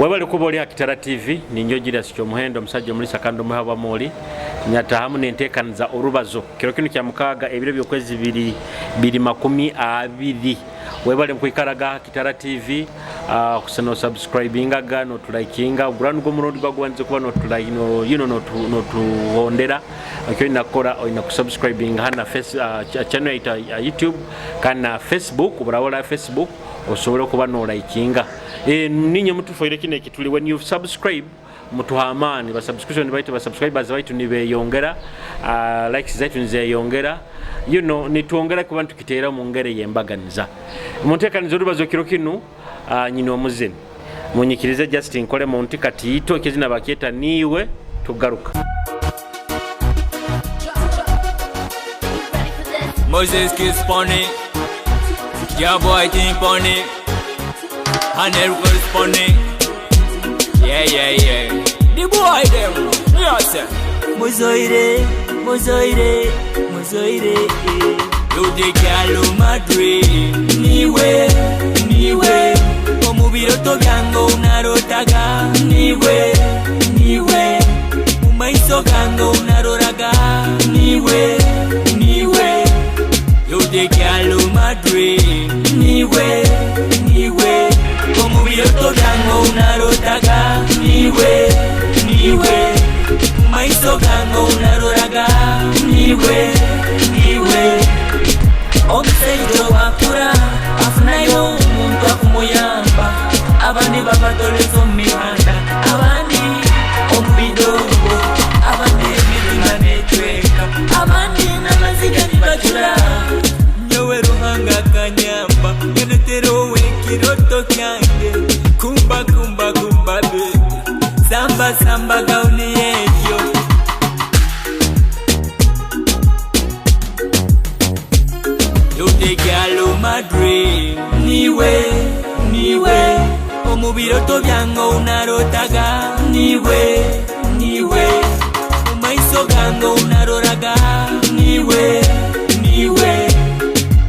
Webale kuba oli ha Kitara TV, ninyowe Julius Kyomuhendo, omusajja omulisa kandi omuha bwamuli nyatahamu nentekaniza orubazo kiro kinu kya mukaaga, ebiro by'okwezi biri biri 20. Webale nkwikaraga ha Kitara TV, kusa no subscribingaga, notulaikinga. Ogura nugwo omurundi gwagubandize kuba notulai no, you know, notuhondera. Ekyo olina kukora, olina kusubscribinga hanu na face, channel yaitu ya YouTube kandi na Facebook. Oburaba Facebook osobole okuba nolaikinga. Ninye mutufoire kino ekituli. When you subscribe, mutuha amaani. Ba subscription baitu, ba subscribers baitu nibeyongera, likes zaitu nizeyongera, nitwongera kuba nitukiteera mu ngeri ey'embaganiza. Munteekaniza orubazo kiro kinu, nyina omuzini munyikirize just nkole mu nti katiito ekizina bakyeta Niiwe. Tugaruka. Moses kiss pony, yeah boy think pony, and everybody's pony. Yeah. The boy them, yes. Muzoire, muzoire, muzoire. You the girl of my dream. Niwe, niwe, omubiroto byange unarotaga. Niwe, niwe, mumaiso gange unaroraga. Niwe, niwe. You the girl of my dream. Niwe, niwe, omubiroto byange unarotaga. Niwe, niwe, mumaiso gange unaroraga. Niwe, niwe. Omusajja wakura afunayo omuntu akumuyamba, abandi babatoleza omu mihanda, abandi omu bidongo, abandi emitima netweka, abandi n'amaziga nibajura. Nyowe Ruhanga akanyamba, yanetera ekiroto kyange. Kumba kumba kumba baby, samba samba gauni yekyo. You the girl of my dream. Niwe, niwe, omubiroto byange unarotaga. Niwe, niwe, mumaiso gange unaroraga. Niwe, niwe.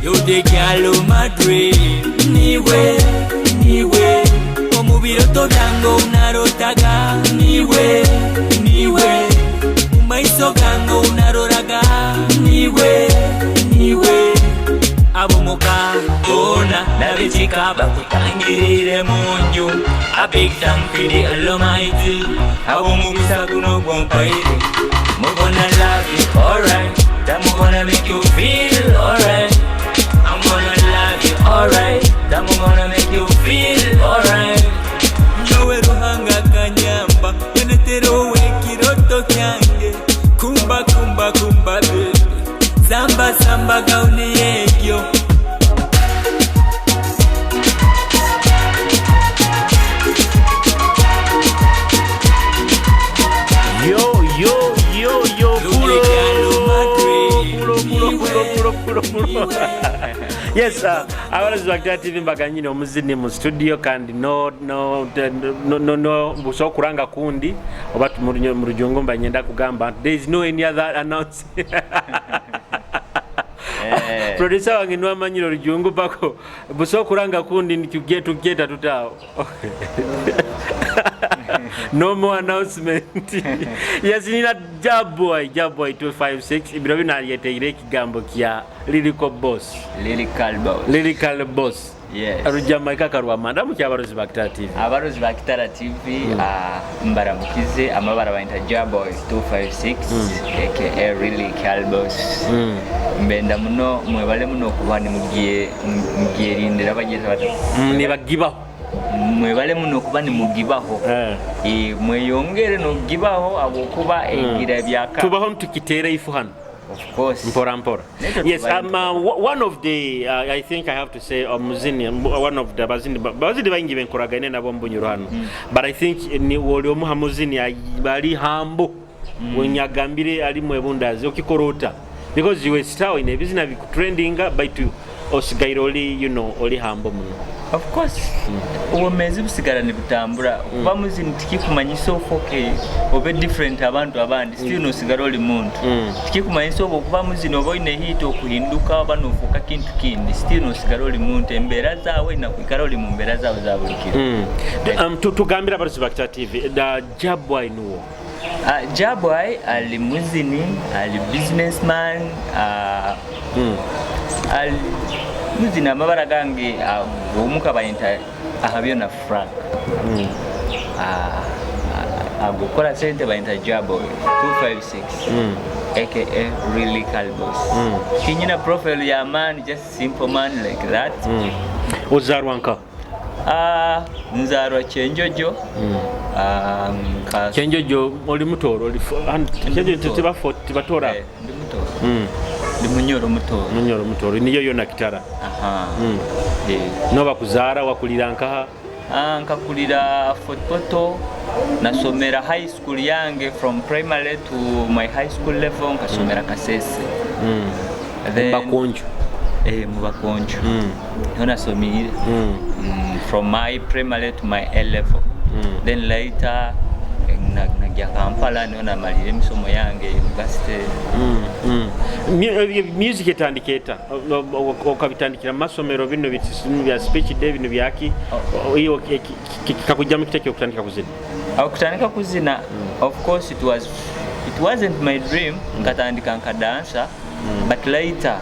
You the girl of my dream. Niwe, niwe, omubiroto byange unarotaga. Niwe, niwe, mumaiso gange unaroraga. Niwe, niwe. Abomuka bona nabekika bakutangirire munju. A big thank for the Almighty, abomukisa guno gwompaire. I'm gonna love you alright, I'm gonna make you feel alright. I'm gonna love you alright, I'm gonna make you feel alright. Nyowe Ruhanga akanyamba, yanetera ekiroto kyange. Kumba kumba kumba baby, samba samba gauni yekyo. Yo yo yo yo. You the girl of my dream. Pulo pulo pulo pulo pulo pulo. Yes, abalazi ba Kitara TV, mbaganyine omuzini mu studio kandi no buso kuranga kundi oba mu rujungu mba nyenda kugamba nti there is no any other announce. Producer wange nwamanyire orujungu pako buso kuranga kundi nitugie tugyeta tutaawo. No more announcement. Yes, nina Jaboy, Jaboy 256. Ibiro binayeteire ekigambo kya Lyrical Boss. Lyrical Boss. Lyrical Boss. Yes. Rujamaika karwamanda mu kyabarozi ba Kitara TV. Abarozi ba Kitara TV, mbaramukize. Amabara bayita Jaboy 256, aka Lyrical Boss. Mbenda muno mwebale muno okuba nimugiye mugiyerindira bageza bata. Nibagibaho. Mwebale muno okuba nimugibaho. Mweyongere nogibaho abwokuba egira byaka. Tubaho ntukiteera ifu hano. Of course. Mpora mpora. Nature Yes, tubaye. One of the I think I have to say, muzini, one of the bazini bazini baingi benkoragaine nabo mbunyuro hano. But I think ni woli omuha muzini bali hambo. Wenyagambire ali mwebundazi okikorota. Because you were star in ebizina bikutrendinga by two. Osigaire oli oli humble muno. Of course, obwomeezi busigara nibutambura. Okuba muzini tikikumanyisa ofoke obe different abantu abandi. Still nosigara oli muntu. Tikikumanyisa oba okuba muzini oba oine hit okuhinduka oba nofuuka kintu kindi. Still nosigara oli muntu, embeera zaawe nakwikara oli mu mbeera zaawe za buli kiro. Tugambire abaruzi ba Kita TV da Jabwai nuwo. Jabwai ali muzini, ali businessman, ali muzini. Amabara gange omuka bayita Ahabyona Frank. Agukora sente bayita Jaboy 256 aka Really Calbos. Kinyina profile ya man, just simple man like that. Ozarwa nka? Nzarwa Kyenjojo. Kyenjojo oli Mutooro, oli Kyenjojo tibafo tibatora? Eh, ndi Mutooro. Ndi Munyoro Mutooro. Munyoro Mutooro niyo yona Kitara? Aha. Eh. No bakuzaara, wakulira nkaha? Nkakulira Fort Portal. Nasomera high school yange from primary to my high school level nkasomera Kasese. Then, Bakonjo? Eh, mu Bakonjo niho nasomire. From my primary to my A level. Then later najya Kampala, niho namalira emisomo yange university. Music etandika eta? Okabitandikira mu masomero, bino bya speech day, bino byaki? Iyo kakujjamu kita kyokutandika kuzina? Aho kutandika kuzina, of course it wasn't my dream. Nkatandika nkadansa, but later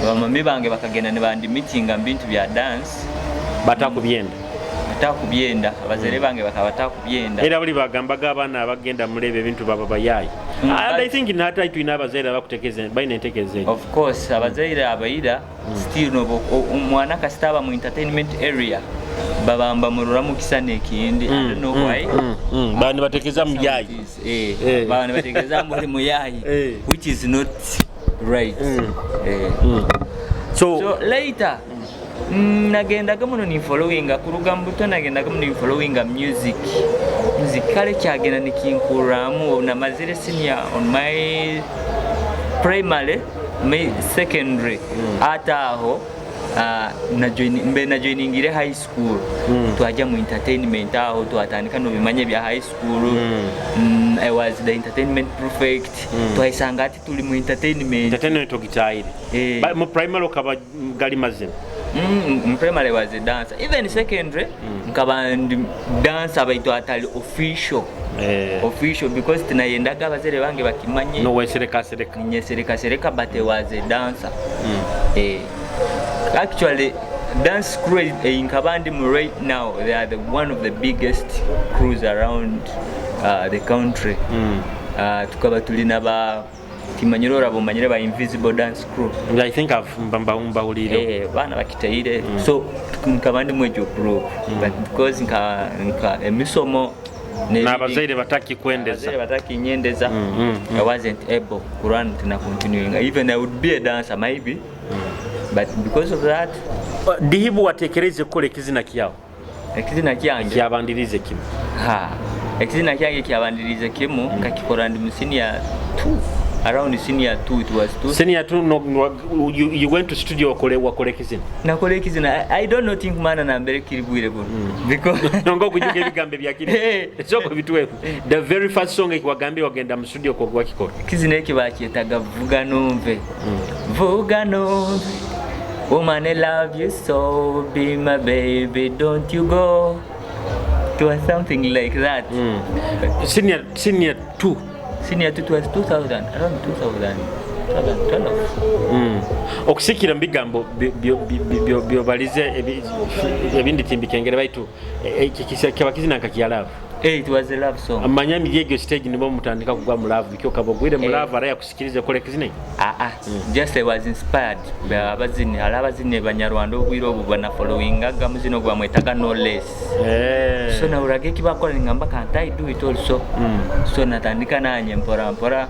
bamami bange bakagenda nibandimitinga mu bintu bya dance. Batakubyenda? Batakubyenda, abazaire bange bakaba batakubyenda. Era buli bagambaga abaana abagenda muleba ebintu baba bayayi. And I think nata tulina abazaire abakutekeeza, balina entekeeza eyo. Of course, abazaire abaira still nobo omwana kasita aba mu entertainment area babamba murora kisa n'ekindi. I don't know why. Bani batekeeza muyayi. Eh, Eh. baba nibategeeza mbu oli muyayi, Eh. which is not right. Eh. So, So later nagendaga muno ninfollowinga kuruga mu buto, nagendaga muno ninfollowinga music. Music kale kyagenda nikinkuramu. Namazire senior on my primary, my secondary, ate aho mbe najoiningire high school. Twajja mu entertainment, aho twatandika nobimanya bya high school. I was the entertainment prefect. Twaisanga ati tuli mu entertainment. Entertainment ogitayire? Eh. Mu primary okaba gali mazina? Primary was a dancer. Even secondary nkaba ndi dancer, baitu atali official. Eh. Official because tinayendaga abazere bange bakimanye. Noweserekasereka. Nyeserekasereka, but I was a dancer. Eh. Actually, dance crew nkaba ndi mu right now, they are the one of the biggest crews around the country. Tukaba tulina ba timanyire oraba omanyire ba Invisible Dance Crew. I think I've mbawulire. Eh, baana bakitaire. So nkaba ndi mwegyo group, but because nka emisomo N'abazaire batakikwendeza. Abazaire batakinyendeza, I wasn't able kurun na continuing. Even I would be a dancer maybe, but because of that. Dihibu watekereze kukola ekizina kyawo? Ekizina kyange? Kyabandirize kimu. Ha, ekizina kyange kyabandirize kimu, nkakikora ndi mu senior 2, around senior 2, it was 2. Senior two, no, you went to studio wakole ekizina? Nakola ekizina. I don't know, think mana nambere kiri bwire buno because Nonga okujuka ebigambo ebyakiri. Eh. Esooka bituweeku the very first song ekiwagambye wagenda mu studio wakikola. Ekizina ekyo bakyetaga Vuga Numve. Vuga Numve. Woman, I love you so, be my baby, don't you go. It was something like that. Senior two? Senior two, it was 2000, around 2000, 2012. Okusikira mu bigambo byobalize ebindi timbikengere, baitu kiba kizina nka kya love? Eh, it was a love song. Amanya myegyo stage nibo mutandika kugwa mu love, bikyo kaba ogwire mu Eh. love ara yakusikirize kola ekizina ekyo? Ah, ah. Just I was inspired by abazini, ali abazini banyarwanda obwire obwo banafollowingaga muzino gwamwetaga No Less. Eh. So nahuraga ekibakora ningamba, can't I do it also? So natandika nanye mpora mpora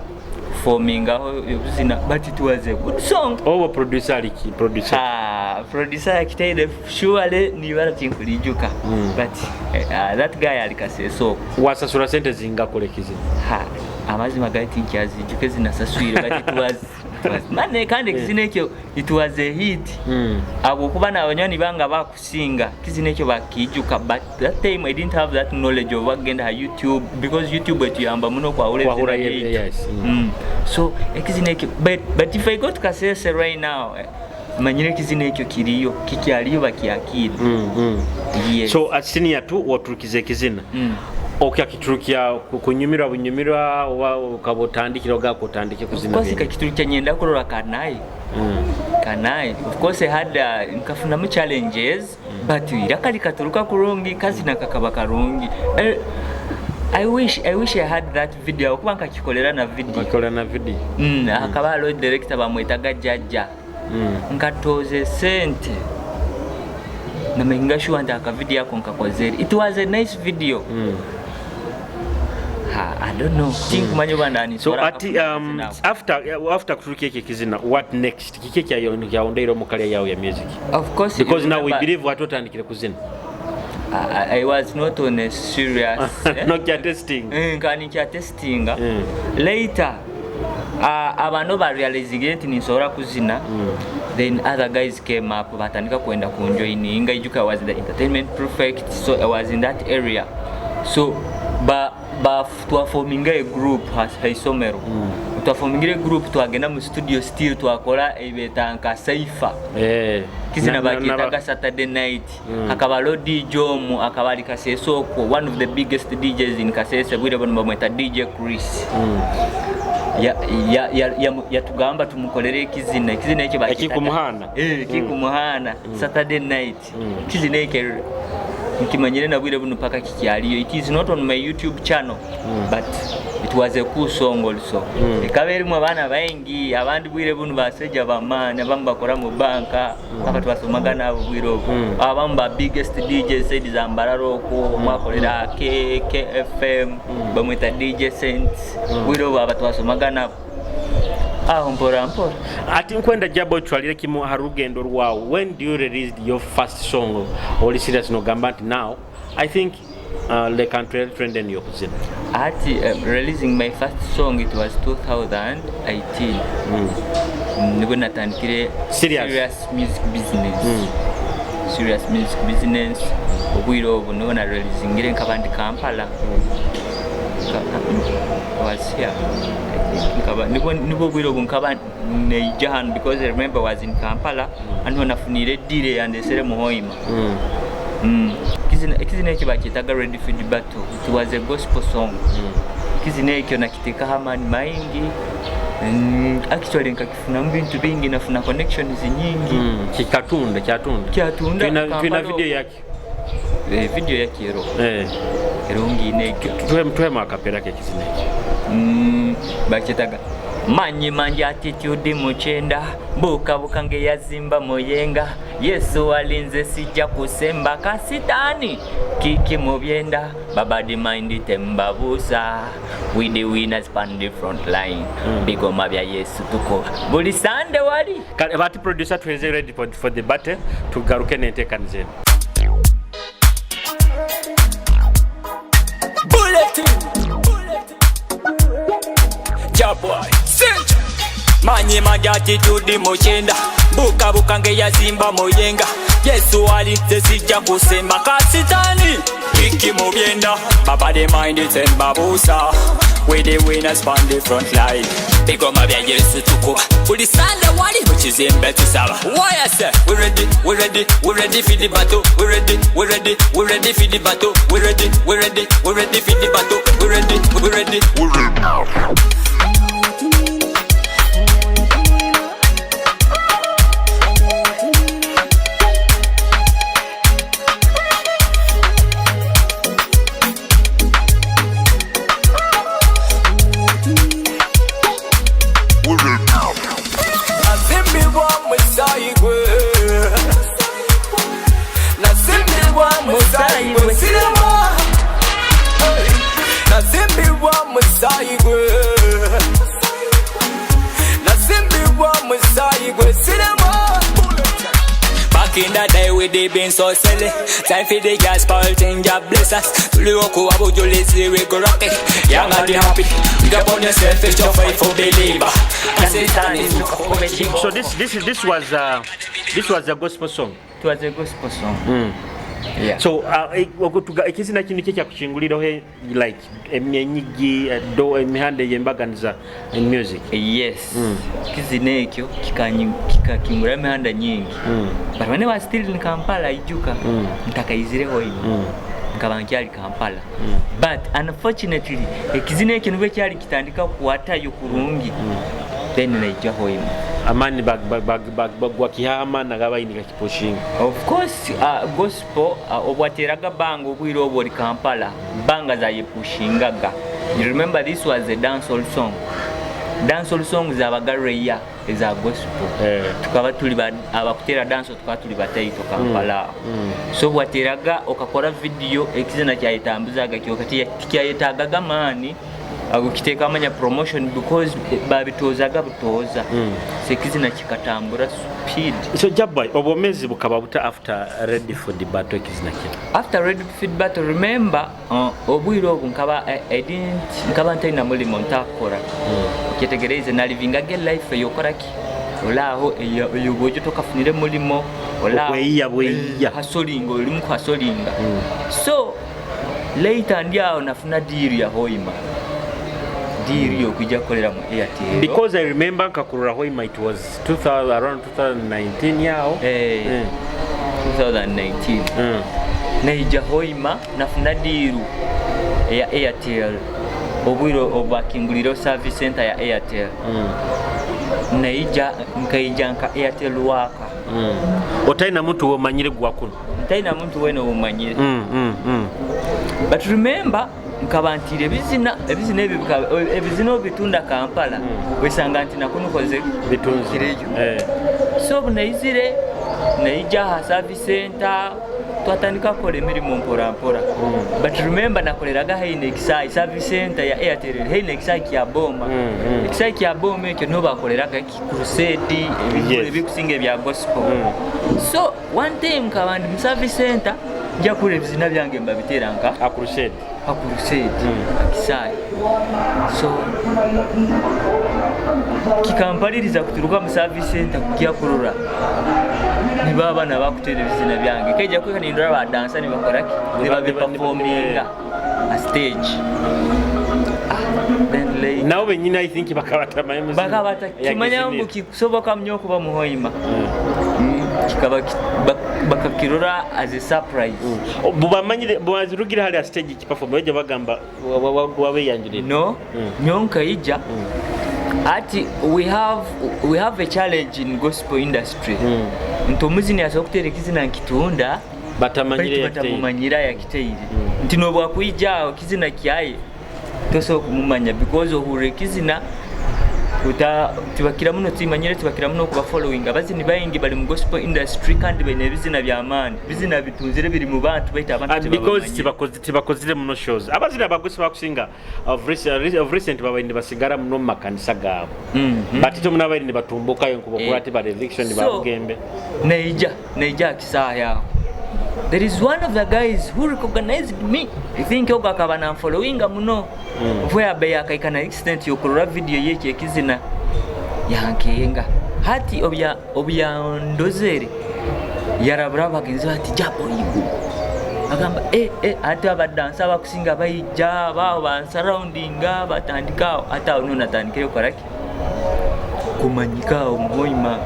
formingaho obuzina, but it was a good song. Obo producer aliki producer? Ah, producer yakitaire surely nibara tinkulijuka, but that guy ali Kaseso. Wasasula sente zinga kola ekizina? Ha, amazima gali tinkyazijuka ezinasaswire, but it was It was mane, kandi ekizina ekyo, it was a hit. Habwokuba n'abanywani bange bakusinga kizina ekyo bakiijuka, but that time I didn't have that knowledge of bagenda ha YouTube, because YouTube etuyamba muno kwahura Kwahura ebizina byaitu. So ekizina ekyo, but if I go to Kasese right now, manyire ekizina ekyo kiriyo, kikyaliyo, bakyakire. Yes. So at senior 2 waturukiza ekizina. Okyakiturukya kunyumirwa bunyumirwa, oba ukaba otandikira ogako otandike kuzina? Of course. Bindi? Kakiturukya nyenda kurora kanayi. Kanayi, of course I had nkafunamu challenges, but iraka likaturuka kurungi, kazina kakaba karungi. I wish I had that video, kuba nkakikolera na video. Wakola na video. Hakaba hariho director bamwetaga Jajja. Nkatoze sente namakinga sure nti akavideo ako nkakozere. It was a nice video. Ha, I don't know, tinkumanya oba ndani. So ati after kuturukia ekyo ekizina, what next? Kiki ekyawondeire omu career yawe ya music? Of course, Because you now we remember- believe wati otandikire kuzina. I was not on a serious, eh? Nokya testing. Nka nikya testinga. Later abantu barealizingire nti ninsobola kuzina. Then other guys came up, batandika kwenda kunjoininga. Ijuka I was the entertainment prefect, so I was in that area, so ba twaforminga a group haisomero. Twaformingire group, twagenda mu studio, still twakora ebeta nka cypher. Kizina bakitaga Saturday night. Akaba alo DJ omu akaba ali Kasese okwo, one of the biggest DJs in Kasese bwire buno, bamweta DJ Chris. Yatugamba tumukolere ekizina. Ekizina ekyo bakitaga- Ekikumuhana. Eh, ekikumuhana, Saturday night. Kizina ekyo nkimanyire na bwire buno paka kikyaliyo. It is not on my YouTube channel, but it was a cool song also. Ekaba erimu abaana baingi, abandi bwire buno basajja bamaani, abamu bakora mu banka, aba twasomaga nabo bwire obwo. Abamu ba biggest DJ said za Mbarara okwo, mwakolera KFM, bamwita DJ Sent. Bwire obwo aba twasomaga nabo aho mpora mpora. Ati nkwenda jabo twalire kimu ha rugendo rwawe. When do you release your first song oli serious nogamba nti now I think leka ntwere trend eno yokuzina? Ati releasing my first song, it was 2018. Nibwo natandikire Serious. Serious music business. Serious music business obwire obwo nibwo na releasingire nkaba ndi Kampala. Was here, I think. Nkaba nibwo obwire obwo nkaba neija hano, because I remember I was in Kampala and nafunire eddire yandesere mu Hoima. Ekizina ekyo bakyetaga Ready for the Battle. It was a gospel song. Kizina ekyo nakiteekaho amaani maingi. Actually nkakifunamu bintu bingi, nafuna connections nyingi. Kikatunda, kyatunda. Kyatunda, Twina Kampala video okwo. yake? Eh, video yakero ero ngiine ekyo. Tuhemu akapera kekizina ekyo. Bakyetaga manyi mangi attitude mukyenda bukabuka ngeyazimba muyenga Yesu alinze sijja kusemba kasitaani kiki mu byenda babadi mind tembabuusa, we the winners pan the front line. Bigoma bya Yesu tukoba buli Sande wali. Kale bati producer tuheze Ready for the Battle, tugaruke n'enteekaniza eno. Bulletin. Jaboy. Cinch. Manyi mangi attitude mukyenda bukabuka ngeyazimba muyenga Yesu alinze sijja kusemba kasitani kiki mu byenda babade mind tembabuusa, we the winners on the front line, bigoma bya Yesu tukuba buli Sande wali mu kizimbe tusaba. Why I say we ready, we ready, we ready for the battle, we ready, we ready, we ready for the battle, we ready, we ready, we ready for the battle, we ready, we ready, we ready. Nazimbibwa musayi gwe, nazimbibwa musayi gwe, sirema. Hey. Nazimbibwa musayi gwe. they been so silly. Time for the gospel thing, God bless us. Tuliwo kuwa bujulizi, we go rock it. Young and happy. Pick up on yourself, it's your faithful believer. So this was a gospel song. It was a gospel song. Yeah. So ekizina kino kyekyakukinguliraho like enyigi do emihanda eyembaganiza in music? Yes, kizina ekyo kikakingura emihanda nyingi, but when I was still in Kampala, ijuka ntakaizireho ino, nkaba nkyali Kampala, but unfortunately ekizina ekyo nibwo kyali kitandika kukwatayo kurungi, then naija Hoima. Amaani gwakihaho amaani agabaini gakipushinga. Of course, gospel, obwateraga banga obwire obwo ori Kampala, banga zayepushingaga. You remember this was a dancehall song. Dancehall song zabaga rare eza gospel. Tukaba tuli abakutera dancehall, tukaba tuli bataito Kampala. So bwateraga okakora video, ekizina kyayetambuzaga kyo kati tikyayetagaga maani ago kiteeka amanya promotion because babitozaga butoza. So ekizina kikatambura speed. So Jaboy, obwomezi bukaba buta after Ready for the Battle, ekizina kino? After Ready for the Battle, remember, obwire obwo nkaba I didn't, nkaba ntalina mulimo ntakora. Kyetegereze, nalivingaga life eyokoraki olaaho eyo bwojo tokafunire mulimo olaaho. Okweyiya bweyiya. Hustling, olimu kuhustlinga. So later ndi awo nafuna deal ya Hoima, deal yokwijja kukolera mu Airtel. Because I remember nkakurura Hoima, it was 2000, around 2019 yawo. Eh, 2019. Naija Hoima, nafuna deal eya Airtel, obwire obwakinguliro service center ya Airtel. Naija nkaija nka Airtel waka. Otalina muntu womanyire gwakuno? Ntalina muntu wena omumanyire. But remember, nkaba ntire ebizina, ebizina ebyo ebizina obitunda Kampala, wesanga nti nakunukoze bitunzi kireyo. So obu naizire naija aha service center, twatandika kukola emirimu mpora mpora. But remember, nakoleraga haine ekisaayi, service center ya Airtel eri haine ekisaayi kya Boma. Ekisaayi kya Boma ekyo niho bakoleraga crusade, ebikulu ebikusinga ebya gospel. So one time nkaba ndi mu service center, nja kula ebizina byange mbabiteera nka A crusade. A crusade akisaayi. So kikampaliriza kuturuka mu service center kujya kurora niba abana bakutera ebizina byange. Kaija kweka nindora badansa nibakoraki, nibabiperforminga a stage. Ah, then later Nabo benyini I think bakaba batamanyi muzina. Bakaba batakimanya ngu kikusoboka mnyo okuba muhoima. Kikaba bakakirora as a surprise. Bubamanyire bwazirugira hali a stage kiperform bajja bagamba wabeyanjulire? No. Nyonkaija ati we have a challenge in gospel industry, nti omuzini asobola okuteera ekizina nkitunda batamanyire baitu yakiteire. Batamumanyira yakiteire, nti nobwakwija aho kizina kyaye tosobola kumumanya because ohurra ekizina tibakira muno timanyire, tibakira muno okuba following. Abazini baingi bali mu gospel industry kandi baine ebizina byamaani, bizina bitunzire biri mu bantu, baitu abantu And because tibabamanyire. Tibakozire muno shows, abazina abagosi bakusinga of recent babaire nibasigara muno mu makanisa gaabo. But ite muno abaire nibatumbukayo nkuba ati ba Reviction, So, babugembe. Naija akisaayi aho, there is one of the guys who recognized me. I think ogo akaba namfollowinga muno. Nfu yabe yakaikana extent yokurora video yekyo ekizina yankenga. Hati obyandozere yarabura abagenzi bati Jaboy igu agamba eh, eh, ate abadansa abakusinga baija bawo bansurroundinga batandika awo. Ate awo niho natandikire kukoraki kumanyika awo muhoima.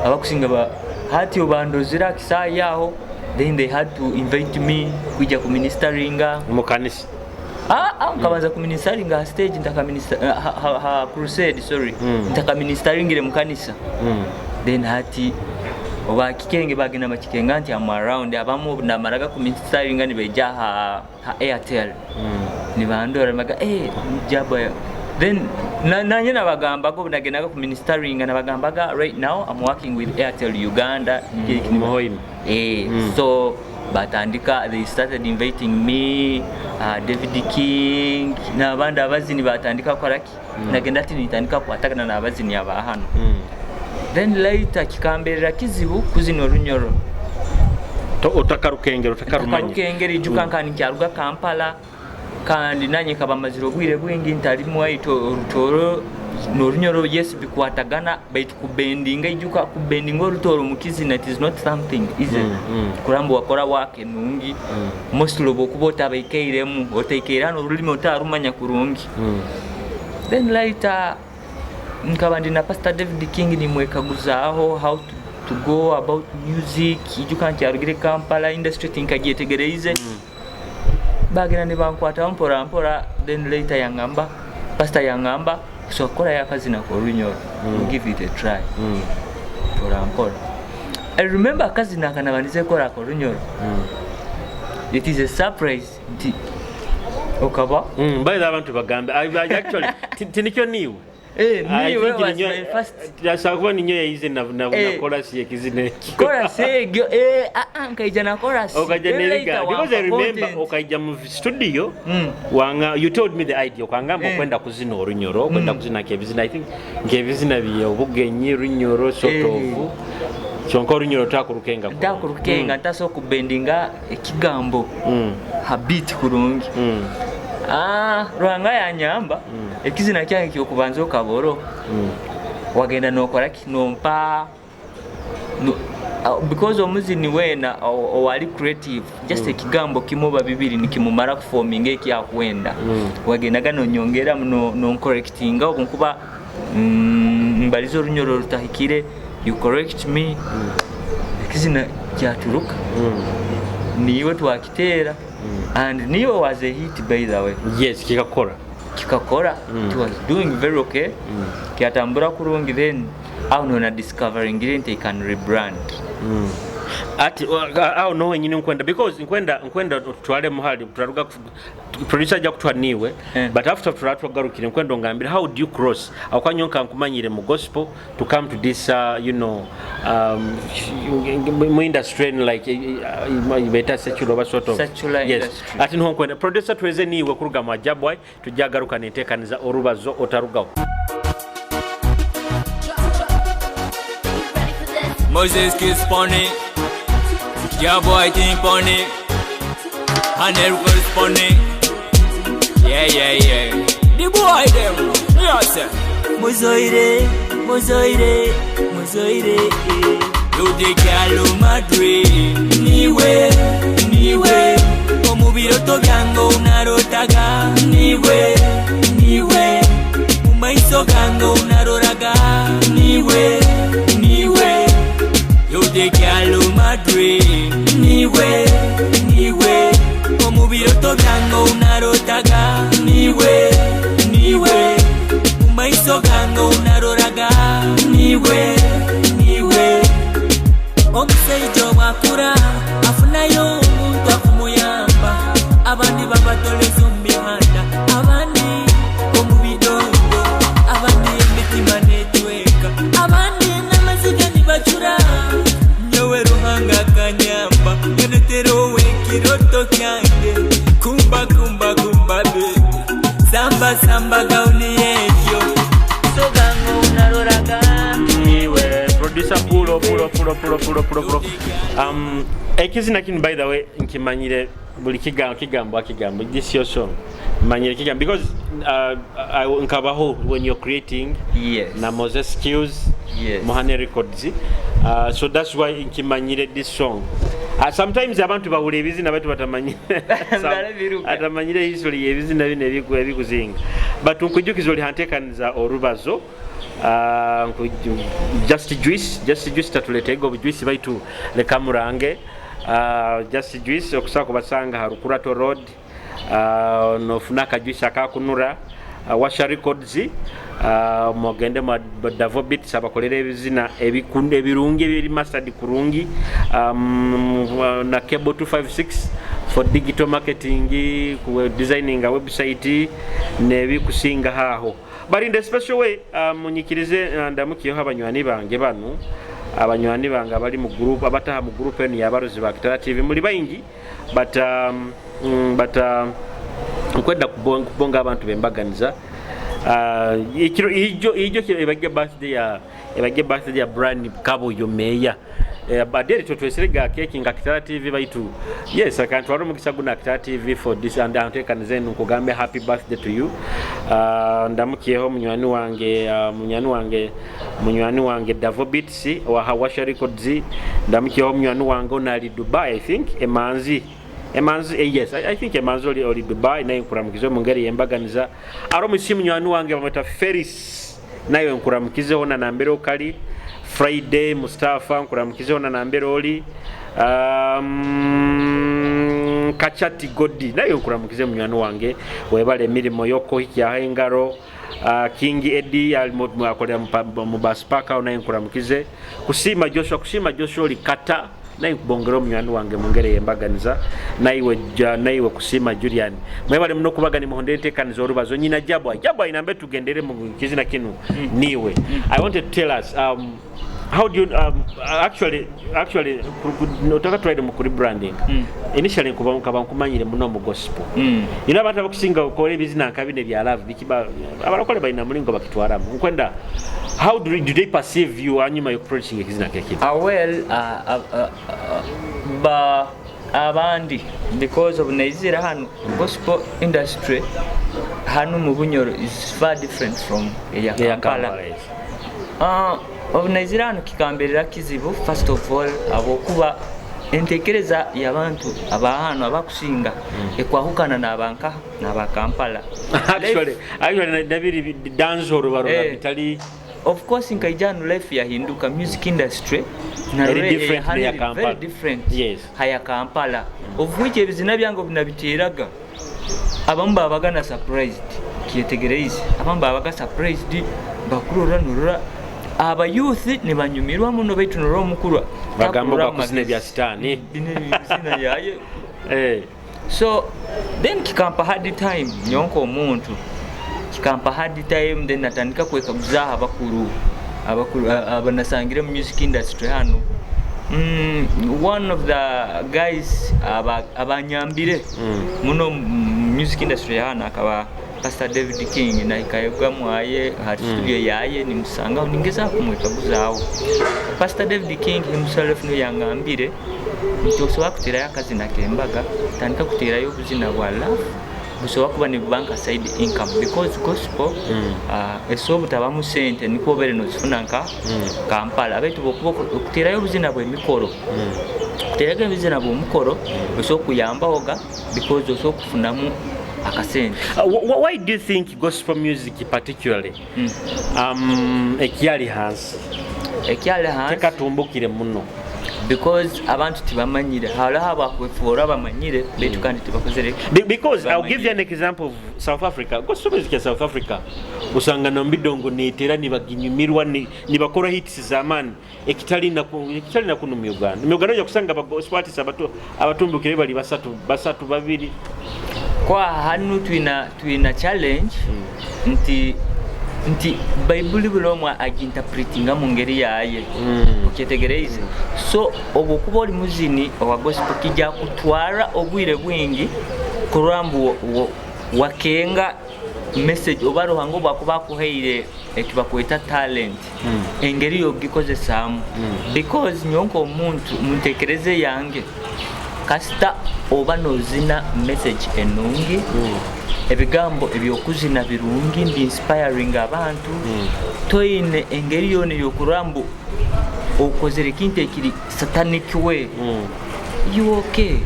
Abakusinga ba hati obandozere akisaayi aho, then they had to invite me kwija kuministeringa mu kanisa. Ah, ah, nkabanza kuministeringa ha stage ntakaminister ha crusade, sorry. Ntakaministeringire mu kanisa. Then hati oba kikenge bagenda bakikenga nti am around. Abamu namaraga kuministeringa nibaija ha Airtel nibandora baga eh Jabo. Then nanye nabagambaga obu nagendaga kuministeringa, nabagambaga right now I'm working with Airtel Uganda. Muhoima. Eh, so batandika, they started inviting me, David King n'abandi abazini batandika kukoraki. Nagenda ati nitandika kukwatagana n'abazini aba hano. Then later kikamberera kizibu kuzina orunyoro. Otakarukengera, otakarumanya. Ntakarukengera, ijuka nka ninkyaruga Kampala, kandi nanye nkaba mazire obwire bwingi ntari mwaitu. Orutooro n'Orunyoro, yes, bikwatagana, baitu kubendinga, ijuka kubendinga Orutooro mukizina, it is not something easy. Kuramba wakora work enungi, mostly obu okuba otabaikairemu, otaikaire hanu, orulimi otarumanya kurungi. Then later nkaba ndi na Pastor David King, nimwekaguzaaho how to go about music. Ijuka nkyarugire Kampala, industry tinkagyetegereize. Bagenda nibankwataho mpora mpora, then later yangamba, pastor yangamba, "Osobola kukorayo akazina k'Orunyoro, give it a try." Mpora mpora, I remember akazina akanabandize kukora ak'Orunyoro, it is a surprise nti okaba By the abantu bagambe, actually tinikyo niwe. Eh, niwe was my first. Asobola kuba ninyo yayize na chorus yekizina ekyo. Chorus egyo, eh, ah, ah, nkaija na chorus. Okaija Then n'ebigambo, later because I wampa remember content. okaija mu studio, wanga you told me the idea, okangamba okwenda kuzina Orunyoro, okwenda kuzina nk'ebizina, I think nk'ebizina bye obugenyi, Runyoro sort of, kyonka Orunyoro takurukenga. Ntakurukenga, ntasobola kubendinga ekigambo ha beat kurungi. Ah, Ruhanga yanyamba, ekizina kyange kyokubanza okaboro, wagenda nokora ki, nompa no, because omuzini weena owali creative, just ekigambo kimu oba bibiri nikimumara kufominga ekyakwenda. Wagendaga nonyongeramu, noncorrectinga obu nkuba mbaliza Orunyoro rutahikire, you correct me, ekizina kyaturuka, niiwe twakiteera, and niiwe was a hit, by the way. Yes, kikakora. Kikakora. It was doing very okay, kyatambura kurungi. Then aho nona discovering nti I can rebrand. Ati aho no wenyini nkwenda, because nkwenda tutwale muhali turaruga, producer ajja kutwa niwe. But after turaba twagarukire, nkwenda ongambire how do you cross aho nka nkumanyire mu gospel to come to this mu industry like beta secular oba sort of. Secular Yes. industry. Ati niho nkwenda producer tweze niwe kuruga mu Ajabway, tujja nenteekaniza orubazo, otarugaho. Moses Kiss Pony, yeah boy think pony, and everybody's pony. Yeah. The boy them, yes. Sir. Muzoire, muzoire, muzoire. You the girl of my dream. Niwe, niwe. Omu biroto byange unarotaga. Niwe, niwe. Mu maiso gange unaroraga. Niwe, niwe. You the girl of my dream. Niwe, niwe. Omu biroto byange unarotaga. Niwe, niwe. Mu maiso gange unaroraga. Niwe, niwe. Omusajja bwakura afunayo omuntu akumuyamba, abandi babatoleza omu mihanda, abandi omu bidongo, abandi emitima netweka, abandi n'amaziga nibacura. Nyowe Ruhanga akanyamba, yanetera owekiroto kyange. Kumba kumba kumba be samba samba gauni yekyo sogango unaroraga. Niwe producer, pulo pulo pulo pulo pulo pulo pulo. Ekizina kino, by the way, nkimanyire buli kigambo, kigambo akigambo. This your song, manyire kigambo because nkabaho when you're creating na Moses Skills, Mohane Records, so that's why nkimanyire this song. Sometimes abantu bawula ebizina batu batamanyire. Barabiruka. Atamanyire history y'ebizina bino ebikuzinga, but nkujjukiza oli hanteekaniza orubazo. Just Juice, Just Juice tatuleetega obujuice, baitu leka murange. Just Juice okusobola kubasanga ha Rukurato Road, nofuna akajuice akakunura. Washa Records, mugende mu Davo Beats abakolera ebizina ebirungi ebiri mastered kurungi, na Cable 256 for digital marketing, ku designing a website nebikusinga haho. But in the special way, munyikirize ndamukiyeho abanywani bange banu, abanywani bange abali mu group, abataha mu group eno yabarozi ba Kitara TV. Muli baingi, but nkwenda kubonga abantu bembaganiza. Ekiro ijo ebage birthday ya Brian Kabuyo meya. Baderi twetwesirega keki nga Kitara TV baitu yes akantwara omugisa guna Kitara TV for this and antekaniza enu nkugambe happy birthday to you. Ndamukyeho munywani wange, munywani wange Davo Beats wa Hawasha Records. Ndamukyeho munywani wange onali Dubai, I think Emanzi, Emanzi, yes, I think Emanzi oli Dubai, naye nkuramukize mu ngeri yembaganiza. Aro musi munywani wange bamweta Feris, naye nkuramukizeho na nambere okali. Friday Mustafa, nkuramukizeho na nambere oli. Kachati Godi, naye nkuramukize munywani wange, webale emirimu yokuhikyaho engaro. King Eddie ali akolera mu Baspaka, naye nkuramukize. Kusiima Joshua, Kusiima Joshua oli kata, naye nkubongera omunywani wange mu ngeri eyembaganiza. Naiwe naiwe Kusiima Julian, mwebale muno kubaga nimuhondera enteekaniza orubazo. Nyina Jabwa, Jabwa inambe tugendere mu kizina kinu. Niwe I wanted to tell us, how do you actually otaka twaire mu rebranding. Initially nkuba nkaba nkumanyire muno mu gospel. Abantu abakusinga okora ebizina nka bino ebya love bikiba abalokole balina mulingo bakitwaramu. Nkwenda, how do they perceive you hanyuma yo producing ekizina kekino? Well, ba abandi, because of naizira hano, gospel industry hano mu Bunyoro is far different from eya Eya Kampala. Kampala, yes. Obunaizira hano kikamberera kizibu, first of all abokuba entekereza y'abantu abahano abakusinga ekwahukana n'abanka n'abakampala. Actually nabiri dancehall barora bitali. Of course nkaija hano, life yahinduka, music industry Very nayo different hano neya eri Kampala. Very different haya Kampala, of which ebizina byange obunabiteeraga abamu babaga na surprised, kyetegereize, abamu babaga surprised bakurora norora aba youth nibanyumirwa muno, baitu norora omukuru Bagamba takurora mu bakuzina ebya magezi. sitaani. Bino ebizina yaye. So then kikampa hard time nyonka omuntu, kikampa hard time. Then natandika kwekaguzaho abakuru abanasangire mu music industry hano. One of the guys abanyambire muno mu music industry hano akaba Pastor David King. Nahikayoga mwaye hari studio yaye, nimusangaho ningezaho kumwekaguzaho. Pastor David King himself niwe yangambire nti osobola kuterayo akazina kembaga, tandika kuterayo obuzina bwa love busobola kuba nibuba nka side income, because gospel esobola obutabamu sente nikwo obeere nozifuna nka Kampala, baitu bwokuba okuterayo obuzina bw'emikoro, kuterayo ebizina bw'omukoro osobola okuyambahoga because osobola okufunamu akasente. Why do you think gospel music particularly ekyali hansi? Ekyali hansi. Tekatumbukire muno. Because abantu tibamanyire, hariho abakwefuura bamanyire baitu kandi tibakozere. Because I'll give you an example of South Africa. Gospel music ya South Africa usanga nombidongo netera nibaginyumirwa, nibakora hits z'amaani ekitali na kuno mu Uganda. Mu Uganda ojja kusanga ba gospel artists abato abatumbukire bali basatu basatu, babiri. Kwa hanu twina challenge nti Bayibuli buli omwe aginterpretinga mu ngeri yaye, okyetegereize. So obwokuba oli muzini owa gospel kijja kutwara obwire bwingi kurora mbu wakenga message oba Ruhanga obwakuba akuhaire ekibakweta talent, engeri yogikozesaamu, because nyonka omuntu muntekereze yange, kasita oba nozina message enungi, ebigambo ebyokuzina birungi mbi inspiring abantu, toine engeri yona eyokurora mbu okozere ekintu ekiri satanic way, you okay.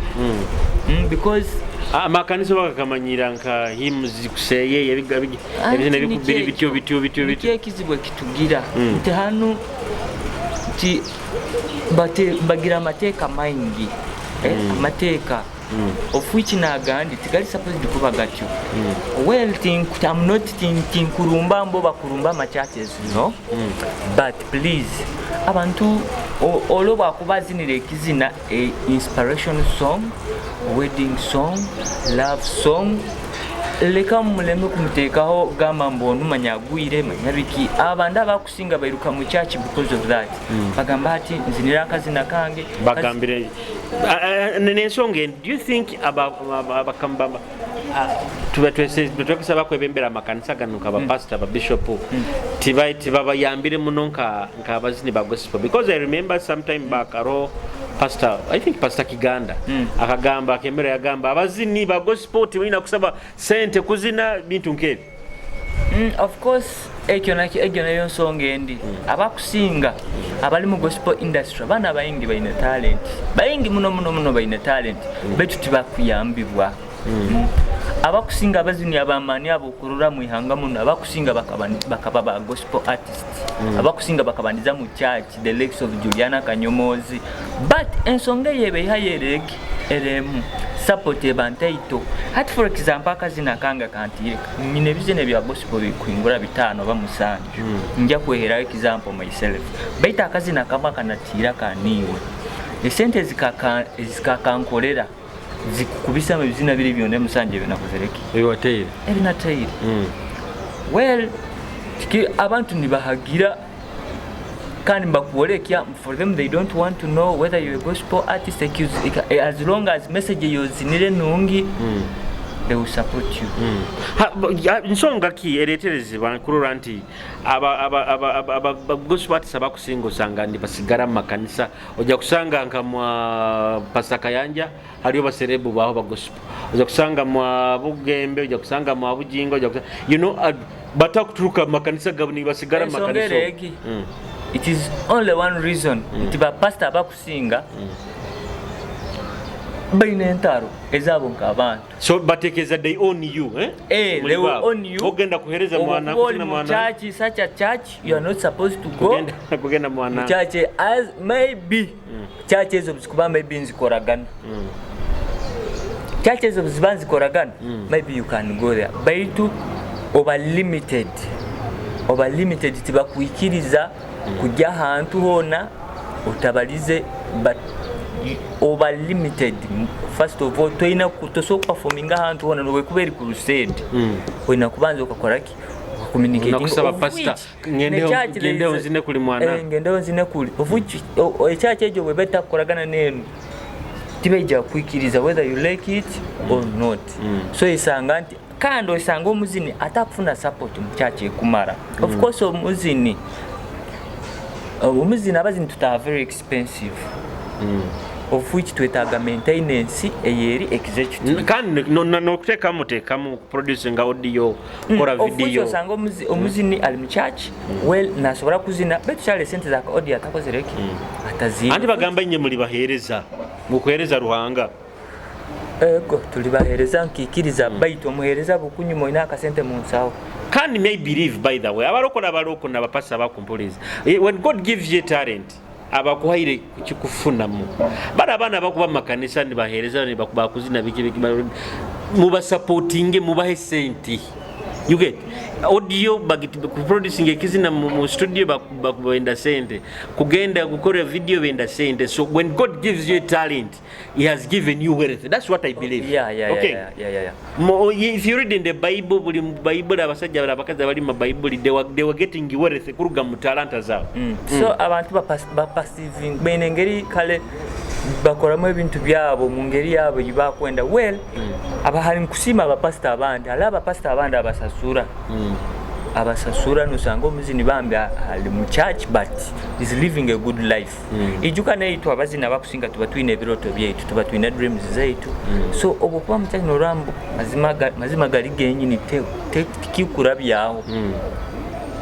Because Amakanisa bakakamanyira nka hymns kuseye ebizina bikubiri bityo bityo bityo Nikyo bityo. Ekizibu ekitugira nti hanu nti bagira amateeka maingi, amateeka of which nagandi tigali supposed kuba gatyo. Well, I'm not tinkurumba mbo bakurumba ama churches, no, but please abantu olwo bwakuba azinira ekizina, a inspiration song, wedding song, love song, leka muleme kumuteekaho gamba mbu onu manya agwire manya biki. Abandu abakusinga bairuka mu church because of that. Bagamba ati nzinira akazina kange. Bagambire n'ensonga eno, do you think Tuba twese bakwebembera amakanisa gano nka bapasita, babishopu, tibabayambire muno nk'abazini ba gospel, because I remember sometime back aro pastor, I think Pastor Kiganda, akagamba, akemera yagamba abazini ba gospel tibalina kusaba sente kuzina bintu nk'ebyo. Of course, ekyo nakyo, egyo nayo nsonga endi. Abakusinga abali mu gospel industry, abaana bayingi balina talent, bayingi muno muno muno balina talent, baitu tibakuyambibwa. Abakusinga abazini abamaani abokurora mu ihanga muno, abakusinga bakaba ba gospel artist, abakusinga bakabandiza mu church, the likes of Juliana Kanyomozi. But ensonga eyo ebeiha yeregi eremu support eba ntaito. Hati for example, akazina kange kantiire, nyina ebizina ebya gospel bikuhingura 5 oba 7, nja kweheraho example myself, baitu akazina kamwe akanatiira kaniiwe, esente ezikakankorera zikukubisamu ebizina biri byona 7 ebinakozereki. Ebiwateire. Ebinataire. Well, abantu nibahagira kandi mbakuolekya, for them they don't want to know whether you're a gospel artist, as long as message yozinire nungi, they will support you. Nsonga ki ereterezebwa kurora nti aba gospel artists abakusinga osanga ndi basigara mu makanisa? Ojja kusanga nka mwa Pastor Kayanja haliyo baserebu baho ba gospel, ojja kusanga mwa Bugembe, ojja kusanga mwa Bujingo, ojja kusanga, batakuturuka mu makanisa gabo, ni basigara mu Ensonga makanisa. Eregi, it is only one reason, nti bapasita abakusinga balina entaro ezaabo nk'abantu. So batekereza they own you, eh? Eh, Muli they will babo. own you. Ogenda kuhereza mwana Oba oli kuzina mu mwana church, such a church you are not supposed to go. Kugenda mwana Mu church, as maybe church ezo zikuba maybe nzikoragana, church ezo ziba nzikoragana, maybe you can go there, baitu oba limited, oba limited, tibakwikiriza kujya ahantu hona otabalize, but oba limited. First of all, toyina tosobola kuperforminga ahantu hona nobwekuba eri crusade, olina kubanza okakoraki? Nakusaba pastor, ngendeho nzine kuli mwana. Ngendeho nzine kuli, of which ekyaki ekyo bweba etakukoragana nenu, tibaija kukwikiriza whether you like it or not. So esanga nti kandi osanga omuzini atakufuna support mu kyaki ekumara. Of course, omuzini, abazini tutaha very expensive, of which twetaaga maintenance eyeri executive. Kandi nokuteekamu teekamu producing audio, kukora Of which video. Osanga omuzini ali mu church, well, nasobora kuzina, baitu kyali esente za audio atakozereki, ataziina. Anti bagamba nye muli baheereza, mukuheereza Ruhanga. Ego, tuli baheereza, nkiikiriza, baitu omuheereza bukunyuma olina akasente mu nsawo. Kandi may believe, by the way, abalokole, abaloko nabapasa bakumpuliza. When God gives you a talent, abakuhaire kukikufunamu. Bali abaana bakuba mu makanisa nibaheereza, bakuzina biki biki, mubasupportinge, mubahe sente. You get audio, producing ekizina mu studio, benda sente, kugenda gukora video benda sente. So when God gives you a talent, he has given you wealth. That's what I believe. Okay. Yeah. If you read in the Bible, buli mu Bible abasajja abakazi abali mu Bible, they were getting wealth kuruga mu talanta zaabwe. So abantu bapasiving baine engeri kale bakoramu ebintu byabo mu ngeri yaabo gyebakwenda. Well, aba hari nkusiima abapasita abandi, hali abapasita abandi abasasura, abasasura, nosanga omuzini bambi ali mu church but is living a good life. Ijuka neitu abazini abakusinga tuba twine ebiroto byaitu, tuba twine dreams zaitu. So obwo kuba mu church norambu mazima gali genyini tikikurabyaho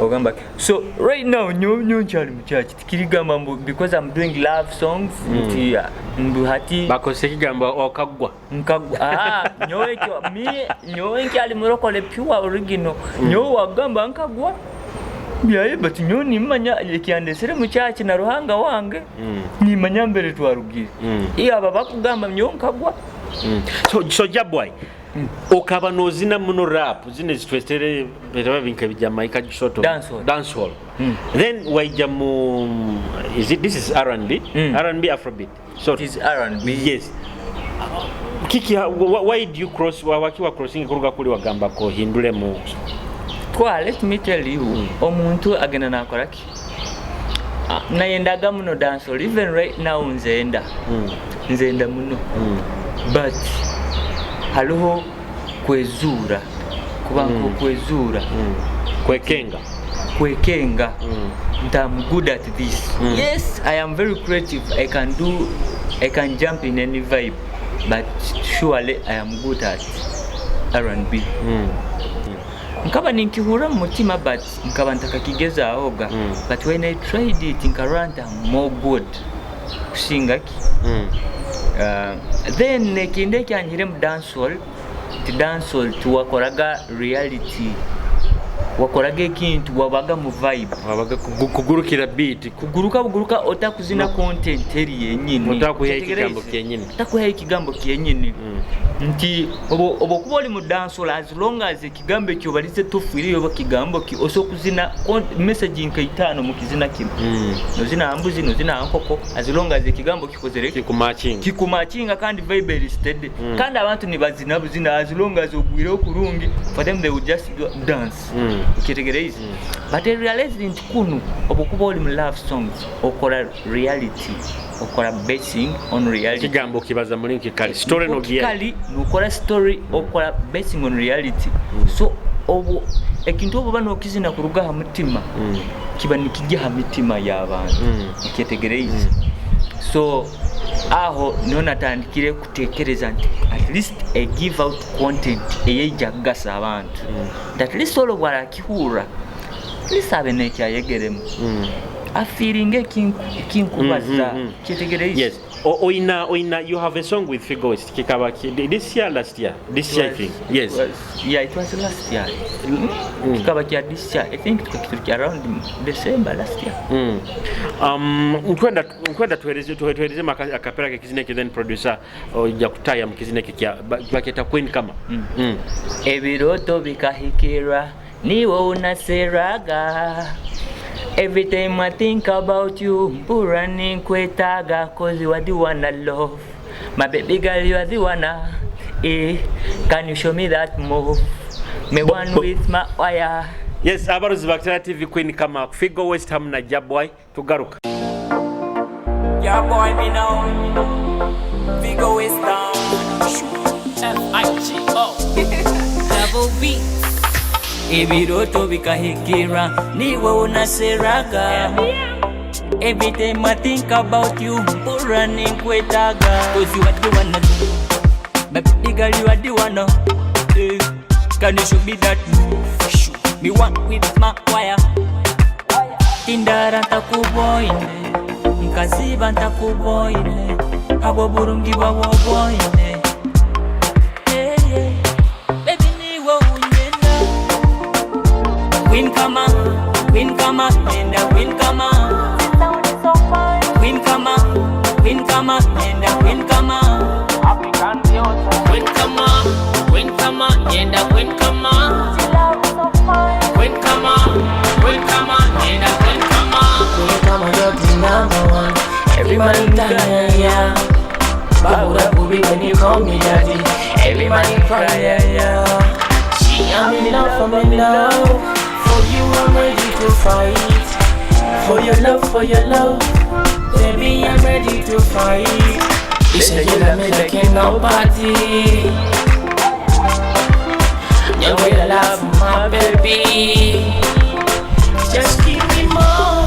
ogamba. So right now nyo nkyali mu church, tikirigamba mbu because I'm doing love songs nti mbu hati Bakozesa ekigambo okaggwa. Nkagwa. Ah, nyowe ekyo mi nyowe nkyali murokole pure original. Nyowe wagamba nkagwa byaye, but nyowe nimanya ekyandesere mu church na Ruhanga wange, nimanya mbere twarugire. Iyo aba bakugamba nyowe nkagwa. So Jabway, okaba nozina muno rap zine zitwestere betaba binka bijamaika sort of Dancehall. Dancehall. Then waija mu, is it, this is R&B? R&B, Afrobeat, so It is R&B. Yes. Kiki, why do you cross, wakiwa crossing kuruga kuli wagamba ko hindule mu Twa, let me tell you, omuntu agenda nakora ki? Ah, nayendaga muno dancehall, even right now nzenda, nzenda muno, but hariho Kwezuura, kuba nk'okwezuura. Kwekenga. Kwekenga nti I'm good at this. Yes, I am very creative. I can jump in any vibe, but surely I am good at R&B. Nkaba ninkihurra mu mutima, but nkaba ntakakigezaahoga. But when I tried it, nkarora nti I'm more good kusinga ki. Then ekindi ekyanyire mu dancehall, ti dancehall tiwakoraga reality, wakoraga ekintu, wabaga mu vibe. Wabaga kugurukira beat. Kuguruka buguruka, otakuzina content eri yenyini. Otakuha ekigambo kyenyini. Otakuha ekigambo kyenyini. Nti obo kuba oli mu dancehall, as long as ekigambo ekyo balize tofiireyo oba kigambo ki, osobola kuzina message nka itaano mu kizina kimu. Nozina mbuzi, nozina nkoko, as long as ekigambo kikozere Kikumatchinga. Kikumatchinga, kandi vibe eri steady, kandi abantu nibazina buzina. As long as ogwireho kurungi, for them they would just do, dance. Okyetegereze? But I realized nti kunu obukuba oli mu love songs, okora reality, okora basing on reality. Ekigambo kibaza muli kikali story no giya. Kali nokora story, okora basing on reality. So obu ekintu obu bano okizina kuruga ha mutima, kiba nikijja ha mitima y'abantu. Okyetegereze? So aho niho natandikire kutekereza nti at least I give out content eyeija kugasa abantu. Nti at least olwo bwarakihurra, at least abe nekyayegeremu, afeelinga ekinkubaza. Kyetegereze? Yes. Oina, you have a song with Figo West, kikaba this year, last year, this year I think. Yes. Yeah, it was last year. Kikaba kya this year. I think tukakiturukia around December last year. Nkwenda tuhereze akapera kekizina eki, then producer ojja kutaya mu kizina eki kya baketa Queen Kama. Ebiroto bikahikirwa, niwe unaseraga. Every time I think about you, mpura ninkwetaaga, 'cause you are the one I love. My baby girl, you are the one I, eh, can you show me that move? Me one with my wire. Yes, abaruzi ba Kitara TV, Queen Kama, Figo West hamu na Jaboy, tugaruka. Yeah, boy, me now. Figo is down. F-I-G-O. Double B. Ebiroto bikahikira, niwe unaseraga. Every time I think about you, mpura ninkwetaaga, 'cause you are the one I love. My baby girl, you are the one, eh. Can you show me that move? Me one with my wire. Tindara ntakuboine, nkaziba ntakuboine, abo burungi bwawoboine. Yeah, yeah. Baby, niwe unyenda. Queen Kama, Queen Kama, nenda Queen Kama. Queen Kama, Queen Kama, nenda Queen Kama. Queen Kama, Queen Kama, yenda Queen Kama. Queen Kama, Queen Kama, yenda Queen Kama. Queen Kama, you're the number one. Every man die, yeah. Babura booby when you call me daddy. Every man cry, yeah, yeah. See, I'm in love, I'm in love. For you, I'm ready to fight. For your love, for your love. Baby, I'm ready to fight. You say you love me like ain't nobody. You will love my baby. Just give me more.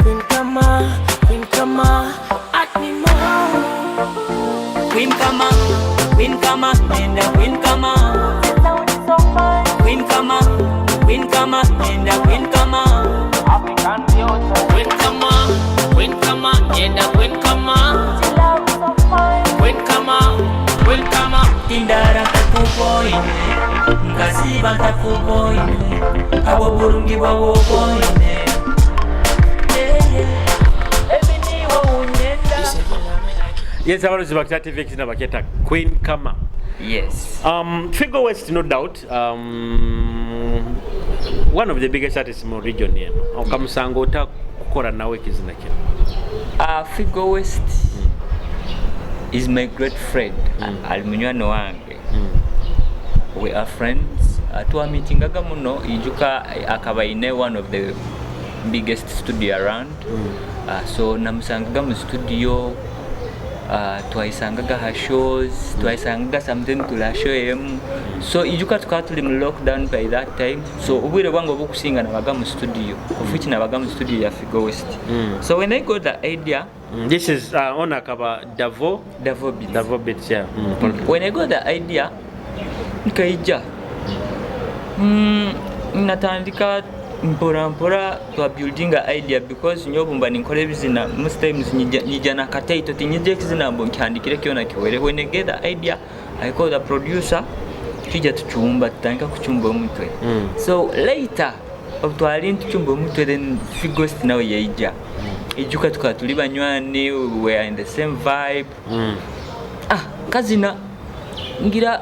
Queen Kama, Queen Kama, add me more. Queen Kama, Queen Kama, nenda Queen Kama. Queen Kama, Queen Kama, nenda Queen Kama. Queen Kama, Queen Kama, yenda Queen Kama. Queen Kama, Queen Kama. Tindara ntakuboine, nkaziba ntakuboine, abo burungi bwawoboine. Yeah, yeah. Baby, niwe unyenda. Yes, abaruzi ba Kitara TV, ekizina baketa Queen Kama. Yes. Figo West, no doubt, one of the biggest artists mu region eno. Okamusanga ota kukola nawe ekizina kino? Figo West is my great friend. Ali munywani wange. We are friends. Twamitingaga muno, ijuka akaba ine one of the biggest studio around. So namusangaga mu studio. Twayisangaga ha shows, twayisangaga sometime tuli ha show emu. So ijuka tukaba tuli mu lockdown by that time, so obwire bwange obukusinga nabaga mu studio, of which nabaga mu studio ya Figo West. So when I got the idea, This is on akaba Davo. Davo Beats. Davo Beats, yeah. When I got the idea, nkaija natandika mpora mpora twa building a idea, because nyobu mba ninkora ebizina, most times nyija nakataito, tinyija ekizina mbu nkihandikire kyona kiwere. When I get the idea, I call the producer, tujja tucumba, tutandika kucumba omutwe. So later obutwali ntucumba omutwe, then Figost nawe yaija. Ijuka tukaba tuli banywani, we are in the same vibe. Ah, kazina ngira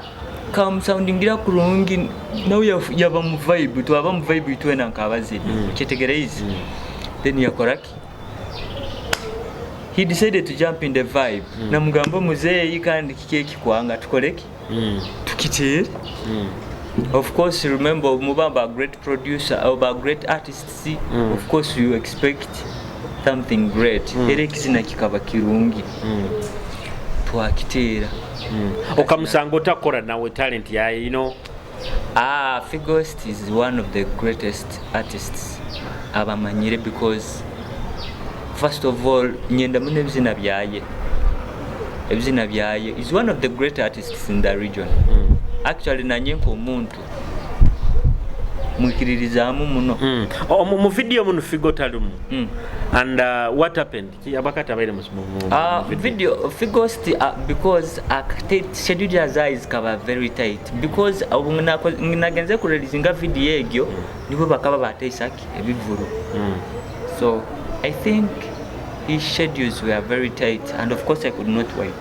kamusoundingira kurungi, nawe yaba mu vibe, twaba mu vibe itwena nkabazini. Kyetegereize. Then yakoraki, he decided to jump in the vibe. Namugamba, muzeeyi, kandi kiki ekikwanga tukoleki? Tukitere. Of course, remember, mubamba great producer oba great artists, of course you expect something great. Era ekizina kikaba kirungi. Twakiteera. Okamusanga otakora nawe talent yaye. Ah, Figost is one of the greatest artists abamanyire, because first of all nyenda muno ebizina byaye. Ebizina byaye, is one of the great artists in the region. Actually, nanye nk'omuntu mwikiririzaamu muno. Oh, mu video muno Figo talimu. And what happened? Abakati abaire mu Video Figost, because schedule zaye zikaba very tight, because obu nagenze kureleasinga video egyo, nibo bakaba bateisaki ebivuru. So I think his schedules were very tight, and of course I could not wait.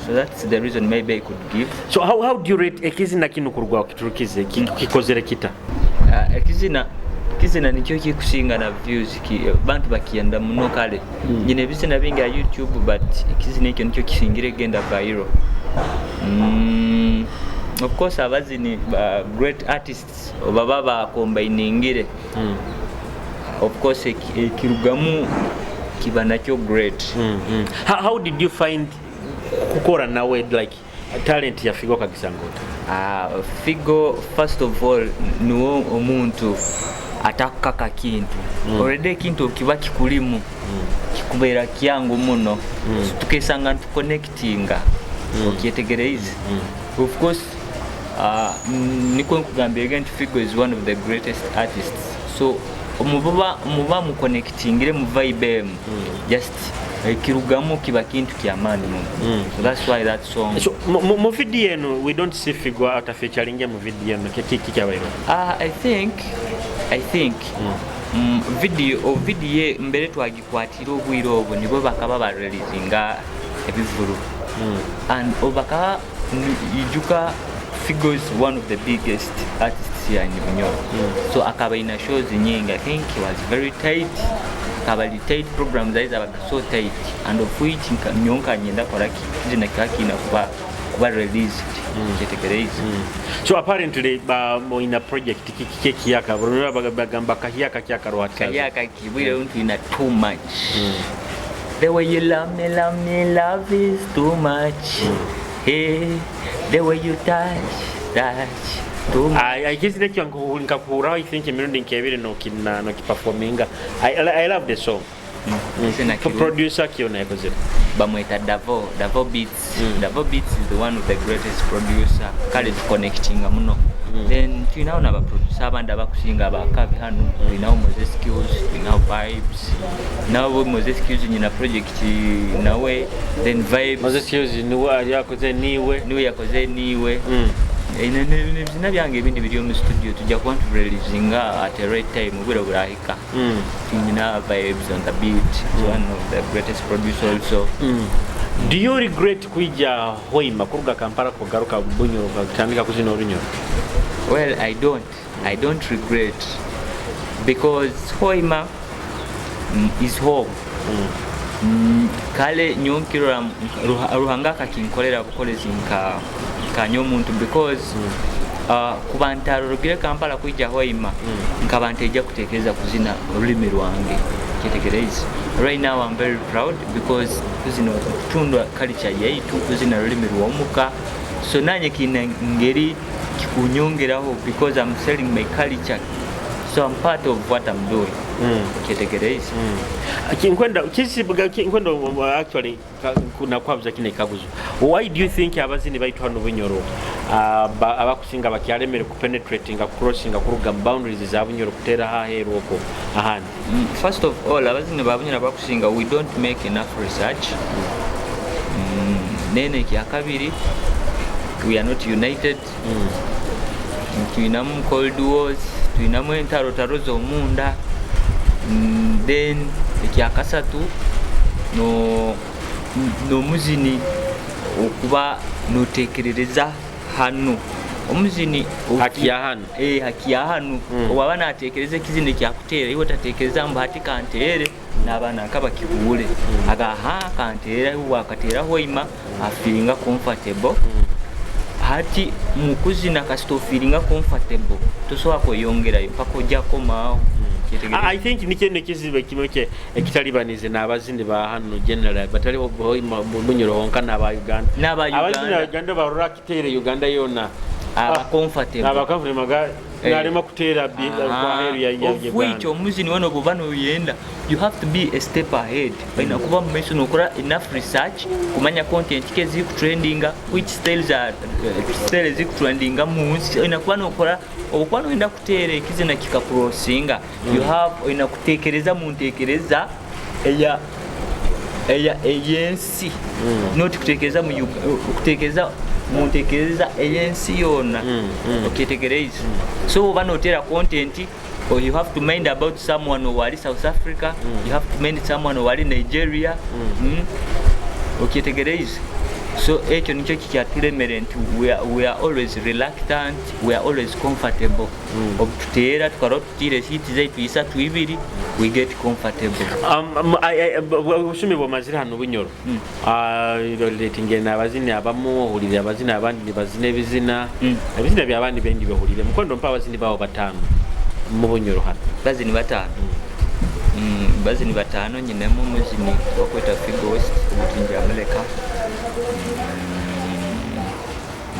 So that's the reason maybe I could give. So how do you rate ekizina kino kurugwa kiturukize kikozere kita? Ekizina nikyo kikusinga na views, bantu bakiyenda muno. Kale nyina ebizina bingi ya YouTube, but ekizina ekyo nikyo kisingire genda viral. Of course abazini ba great artists oba baba combining, of course ekirugamu kiba nakyo great. How did you find kukora nawe, like talent ya Figo kagisanga ota? Figo, first of all, niwo omuntu atakukaka kintu. Already ekintu kiba kikulimu, kikubeera kyangu muno. Tukesanga ntuconnectinga. Okyetegereize. Of course, niko nkugambire nti Figo is one of the greatest artists, so muba muba muconnectingire mu vibe emu, just ekirugamu kiba kintu kyamaani muno. So that's why that song. So mu video eno we don't see Figo ata featuring mu video eno. Kiki kyabaire? I think video o video mbere twagikwatira obwire obwo nibo bakaba bareleasinga ebivulu and obakaba ijuka Figo is one of the biggest artists here in Bunyoro. So akaba ina shows nyingi. I think he was very tight, akaba ali tight, programs zaye zabaga so tight, and of which nyonka nyenda koraki kizina kakina kuba released. Kyetegereze. So apparently ba ina project kiki kiyaka bagamba kahiyaka kyakarwata. Kayaka kibwire untu ina too much. The way you love me, love me, love is too much. Hey, the way you touch, touch, too much. Ekizina ekyo nkakuhuraho, I think emirundi nkebiri nokina nokiperforminga. I love the song. Kizina kirungi. Producer kyona yakozere? Bamweta Davo, Davo Beats. Davo Beats is the one of the greatest producer. Kale tuconnectinga muno. Then tulinawo n'abaproducer abandi abakusinga abakabi hano. Tulinawo Moses Skills, tulinawo Vibes. Nawe Moses Skills nyina project nawe, then Vibes. Moses Hughes niwe yakoze niwe? Niwe yakoze niwe. Ebizina byange ebindi biri omu studio, tujja kuba ntubireleasinga at a right time, obwire burahika. Tunyina Vibes on the beat. He's one of the greatest producer also. Do you regret kwija Hoima kuruga Kampala kugaruka Bunyoro kutandika kuzina Orunyoro? Well, I don't regret, because Hoima is home. Kale nyonkirora Ruhanga akakinkolera bukolezi nka kanya omuntu, because kuba ntarorogire Kampala kwija Hoima, nkaba nteija kutekereza kuzina olulimi rwange. Kyetegereze. Right now I'm very proud because kuzina kutundwa culture yaitu, kuzina rulimi rw'omuka. So nanye kiine ngeri kikunyongeraho because I'm selling my culture. So I'm part of what I'm doing. Kyetegereze. Nkwenda kisibuga nkwenda actually nakwabuza kino ekikaguzo. Why do you think abazini baitu hano Bunyoro abakusinga bakyalemere kupenetratinga, kucrossinga, kuruga mu boundaries za Bunyoro kuteera aheeru okwo ahandi? First of all, abazini ba Bunyoro abakusinga, we don't make enough research. Then ekyakabiri, we are not united. Twinamu cold wars, twinamu entarotaro z'omunda. Then ekyakasatu, no n'omuzini okuba notekerereza hano omuzini. Haki ya hano. Eh, haki ya hano. Owaba natekereza ekizina ekyakuteera, iwe otatekereza mbu hati kanteere n'abaana nka bakihuure, agaha kanteera, iwe wakateera hoima afeelinga comfortable. Hati mukuzina kasita ofeelinga comfortable, tosobola kweyongerayo paka ojja komaawo. I think nikyo nekizibu ekimwe ekitalibanize n'abazini ba hano general, batali Bunyoro honka, n'aba Uganda. N'aba Uganda. Abazini ba Uganda barora kiteere Uganda yonna. Aba comfortable. Aba comfortable ga nalema kuteera kwaheru ya Of which Uganda. Omuzini wano bwoba noyenda, you have to be a step ahead. Olina kuba mu maiso nokora enough research kumanya content ki eziri kutrendinga, which styles are style eziri kutrendinga mu nsi. Olina kuba nokora, obukuba noyenda kuteera ekizina kikakurosinga, you have olina kutekereza mu ntekereza eya ey'ensi, not kutekereza mu kutekereza mu ntekereza ey'ensi yonna. Okyetegereza? So oba noteera content or you have to mind about someone owali South Africa, you have to mind someone owali Nigeria. Okyetegereza? So ekyo nikyo kikyatulemere nti we are always reluctant, we are always comfortable. Obututeera tukaba tutiire hit zaitu isatu ibiri, we get comfortable. Obusumi bwomazire hano Bunyoro, letingene abazini abamu ohulire abazini abandi nibazina ebizina, ebizina byabandi bendi behulire. Mukwendo mpa abazini bawo bataano mu Bunyoro hano. Bazini bataano? Bazini bataano nyinemu omuzini wakweta Figo West, obutinja amuleka.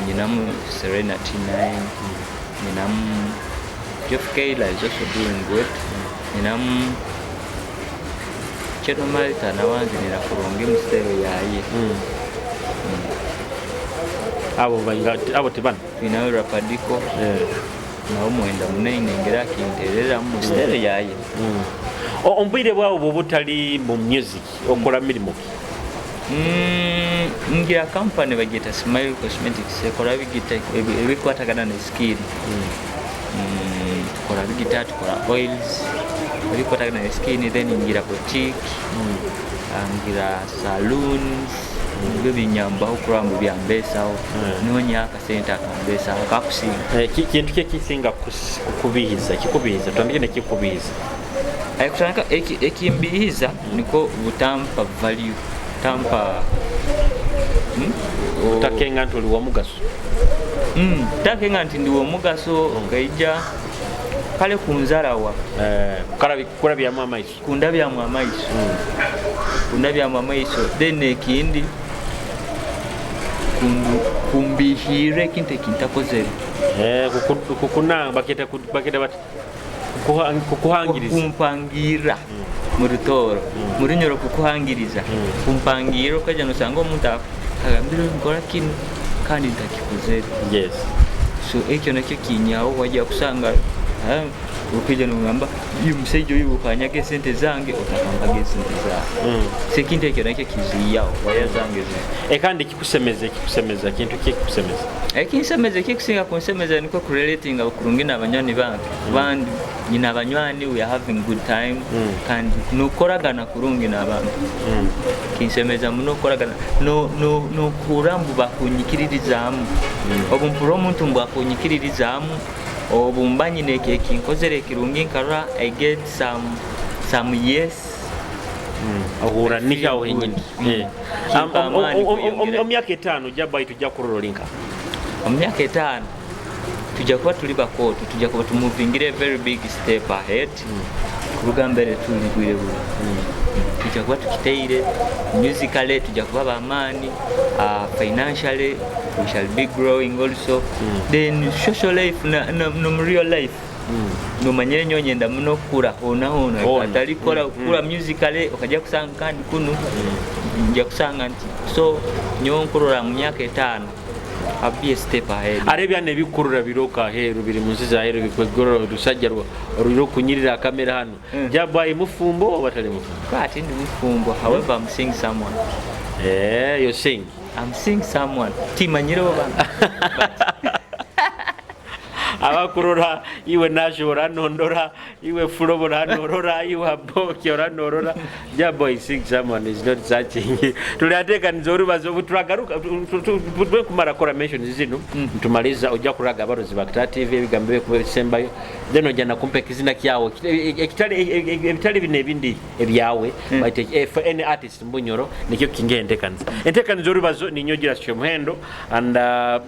Nyinamu Serena T9, nyinamu Jeff Kayla is also doing good, nyinamu Cheno Malta nawanzinira kurungi mu style yaye. Abo abo tebana. Twinayo Rapadiko. Nawo mwenda munene engeri akinterera mu style yaye. Obwire bwawo bwe butali mu music, okola mirimu ki? Ngira company bagiyita Smile Cosmetics, ekola bigita ebikwatagana ne skin. Tukola bigita, tukola oils ebikwatagana ne skin, then ngira boutique, ngira saloons. Nibyo binyambaho kuraba ngu byambeesaho, noonya akasente akambeesaho kakusinga. Kintu ki ekisinga kukubihiza, kikubihiza? Tutandike nekikubihiza. Kutandika ekimbihiza niko butampa value, tampa Takenga nti oli wamugaso. Takenga nti ndi womugaso, okaija kale kunzarawa. Eh, kukalabyamu amaiso. Kundabyamu amaiso, kundabyamu amaiso. Then ekindi kumbihirra ekintu ekintakozere. Eh, kukuna baketa bati kukuhangiriza. Kumpangirra mu Rutooro, mu Runyoro, kukuhangiriza, kumpangirra. Okaija nosanga omuntu agambire nkora kinu kandi ntakikozere. So ekyo nakyo kinyaho. Wajja kusanga okija nogamba uyu musaija oyu okanyaga esente zange, otakampaga esente zawe. So ekintu ekyo nakyo kiziyaho waya zange Kandi kikusemeza, ekikusemeza, kintu ki ekikusemeza? Ekinsemeza, ekikusinga kunsemeza nikwo kurelatinga kurungi n'abanywani bange. Bandi nyina abanywani, we are having good time. Kandi nokukoragana kurungi n'abantu kinsemeza muno. Okukoragana nokuhurra mbu bakunyikiririzaamu. Obu mpurra omuntu mbu akunyikiririzaamu, obu mba nyine ekinkozere ekirungi nkarora I get some yes. Ohura niho Feel henyini. good. Kimpa amaani kweyongera. Omu myaka 5 Jaboy tujja kurora olinka? Omu myaka 5 tujja kuba tuli bakooto, tujja kuba tumuvingire a very big step ahead. Kuruga mbere tuli bwire buli tujja kuba tukiteire. Musically tujja kuba bamaani, financially we shall be growing also, then social life na mu real life. Nomanyire nyo nyenda muno kukura hona hona. Hona. Atali kukora kukura musically, okajja kusanga kandi kunu nja kusanga nti so nyo nkurora mu myaka 5 I'll be a step ahead. Ari ebyana ebikurura biroka aheeru biri mu nsi zaheeru bikwegorora orusajja ruri okunyirira akamera hano. Jaboy mufumbo oba tali mufumbo? Kati ndi mufumbo, however I'm seeing someone. Eh, you're seeing? I'm seeing someone, timanyire oba. Abakurora iwe nasho oranondora, iwe fulobo oranorora, iwe aboki oranorora. Jaboy seeing someone is not searching. Tuliateekaniza orubazo turagaruka kumara kora mentions zino, ntumaliza ojja kuraga abarozi ba Kitara TV ebigambo bye bisembayo, then ojja nakumpa ekizina kyawe ebitali bino ebindi ebyawe. But for any artist mbunyoro nikyo kinge enteekaniza enteekaniza orubazo ninyogira kyomuhendo and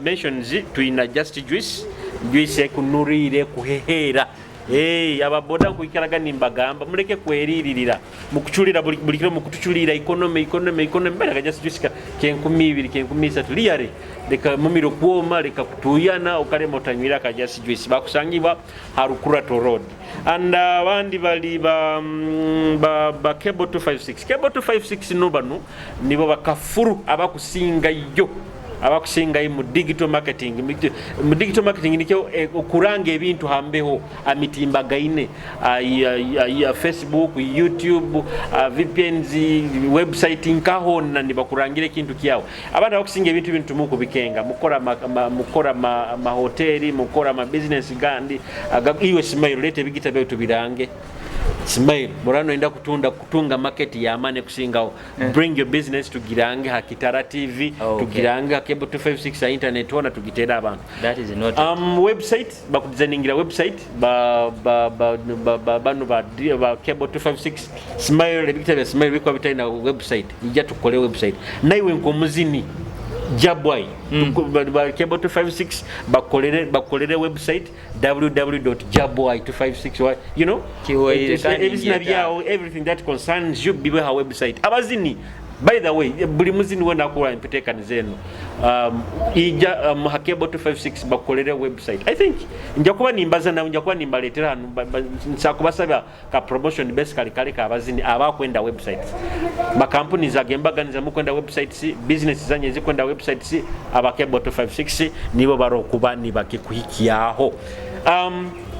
mentions tuina Just Juice, juice ekunurire kuheheera. Hey, ababoda nkuikaraga nimbagamba muleke kweriririra mukuchulira buli kiro mukutuchulira economy, economy, economy. Mbere Just Juice ka kenkumi 2, kenkumi 3 liyare leka mumiro kuoma leka kutuyana okalema otanywira ka Just Juice bakusangibwa Harukurato Road. And abandi bali ba Cable 256, Cable 256 no bano nibo bakafuru abakusinga yo abakusingayo mu digital marketing. Mu digital marketing nikyo okuranga ebintu hambeho amitimbagaine ya Facebook, YouTube, VPNs, website nkahona nibakurangira ekintu kyawe. Abantu abakusinga ebintu bintu mukubikenga mukora mukora mahoteli, mukora ma business gandi iwe Smile lete ebigita byo tubirange. Smile murano enda kutunda kutunga market ya mane kusingaho. Bring your business tugirange ha Kitara TV. Tugirange ha Cable 256 ya internet hona tugitera abantu. That is not Website bakudesigningira website ba ba ba ba, ba bano ba Cable 256. Smile ebigita bya Smile bikwa bitalina website, ijja tukole website naiwe nkomuzini Jaboy. Ba Cable 256 bakolere website www.jaboy256, you know. Kihoyire kandi ebizina ngyeta. Byawo, everything that concerns you bibe ha website. Abazini, by the way, buli muzini wena akula empetekaniza eno ija ha Cable 256 bakolere website. I think nja kuba nimbaza nawe, nja kuba nimbaleetera hano nsakubasaba ka promotion basically kale kabazini abakwenda websites, makampuni zagembaganiza mukwenda websites, business zanye zikwenda websites, aba Cable 256 nibo barokuba nibakikuhikyaho.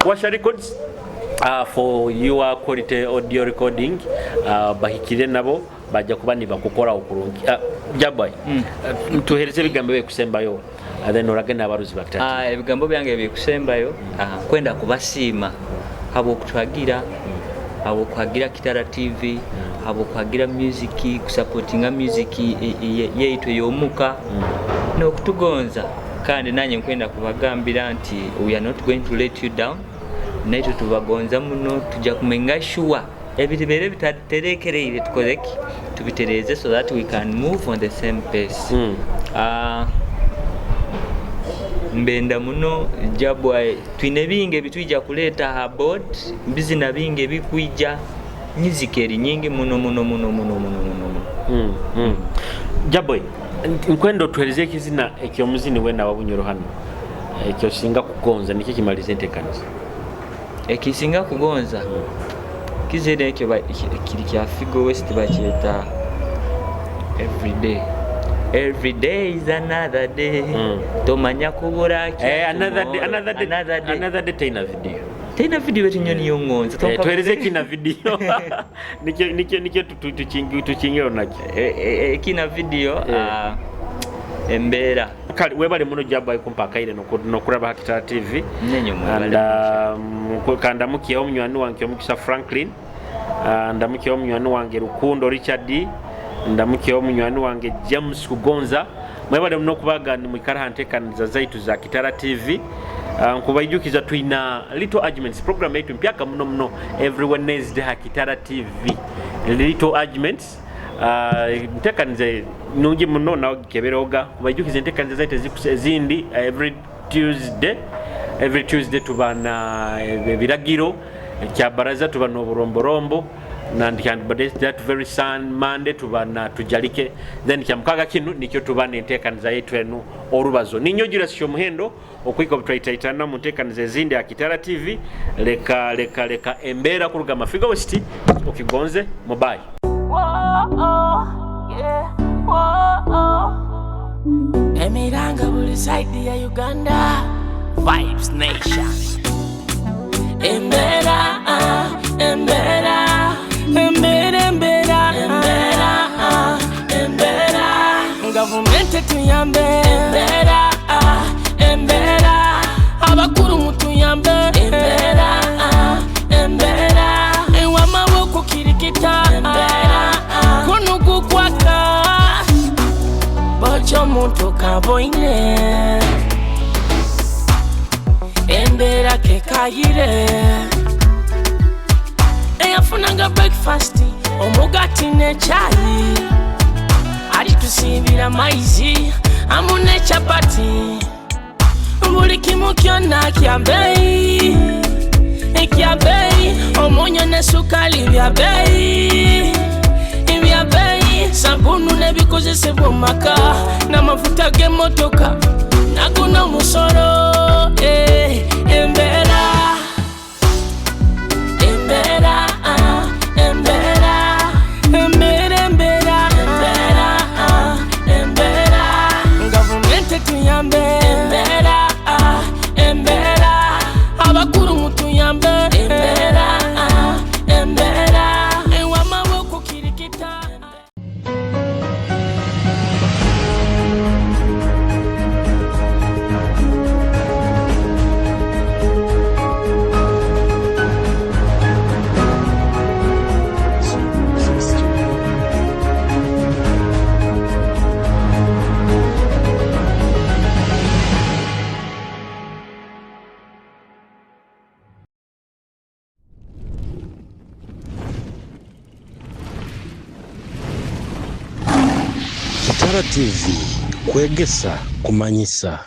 Washa Records, for your quality audio recording, bahikire nabo bajja kuba nibakukoraho kurungi. Jaboy, tuhereze ebigambo byekusembayo, then orage n'abaruzi bakitati. Ebigambo byange bikusembayo, kwenda kubasiima habwokutwagira, habwokwagira Kitara TV, habwokwagira music, kusupportinga music yaitu ey'omuka n'okutugonza. Kandi nanye nkwenda kubagambira nti we are not going to let you down. Naitwe tubagonza muno, tujja kumenga sure ebitibere bitaterekereire tukozeki tubitereze so that we can move on the same pace. Mbenda muno Jabwa, twine bingi ebitwija kuleeta ha board, bizina bingi ebikwija, music eri nyingi muno muno muno muno muno muno muno. Jaboy, nkwenda otuhereze ekizina ekyomuzini wena wabunyoro hano ekyosinga kugonza nikyo kimaliza entekaniza. Ekisinga kugonza kizina ekyo kiri kya Figo West, bakyeta Everyday. Every day is another day. Tomanya kubura kya Another day, tomorrow. Another day, Another day. Another day taina video. Taina video betu nyoni yongonza. Tuhereze kina video nikyo tuchingiro nakyo. Kina video. Embeera. Kale webale muno Jaboy kumpa akaire nokuraba ha Kitara TV. Nenyo mwebale. And kandamukiyeho omunywani wange Omukisa Franklin, ndamukiyeho omunywani wange Rukundo Richard, ndamukiyeho omunywani wange James Kugonza. Mwebale muno okubaga nimwikara ha nteekaniza zaitu za Kitara TV. Nkubaijukiza twina Little Arguments, program yaitu mpyaka muno muno, every Wednesday ha Kitara TV, Little Arguments. Nteekaniza nungi muno nawe gikeberoga. Kubaijukiza enteekaniza zaitu ezindi, every Tuesday, every Tuesday tuba na ebiragiro. Kyabaraza tuba n'oburomborombo nandi kandi but that very sun Monday tuba na tujalike, then kyamukaga kinu nikyo tuba n'enteekaniza yaitu enu orubazo. Ninyo Julius Kyomuhendo, okwika obutwaitaitana mu nteekaniza ezindi aha Kitara TV. Leka leka leka embeera kuruga Mafiga West okigonze mubayi. Emiranga buli side ya Uganda. Vibes Nation. Embeera, ah, embeera, embeera, embeera, embeera, ah, embeera. Gavumenti tuyambe. Embeera, ah, embeera. Abakulu mutuyambe. Embeera, ah, embeera. Ewamaboko kirikita. Embeera, ah, kunugukwaka bokyo omuntu kaboine embeera kekayire eyafunanga breakfast omugati nekyayi alitusiibira maizi amu ne chapati, buli kimu kyonna kya bbeeyi, kya bbeeyi, omunyo ne sukali bya bbeeyi, bya bbeeyi, sabunu n'ebikozesebwa mu maka n'amafuta g'emmotoka naguno musolo, eh, embeera, embeera, ah, embeera, embeera, embeera, embeera, ah, embeera. Gavumenti tuyambe. Embeera, ah, embeera. Abakulu mutuyambe. Embeera, ah, embeera. Ewamaboko kirikita. Kitara TV, kwegesa, kumanyisa.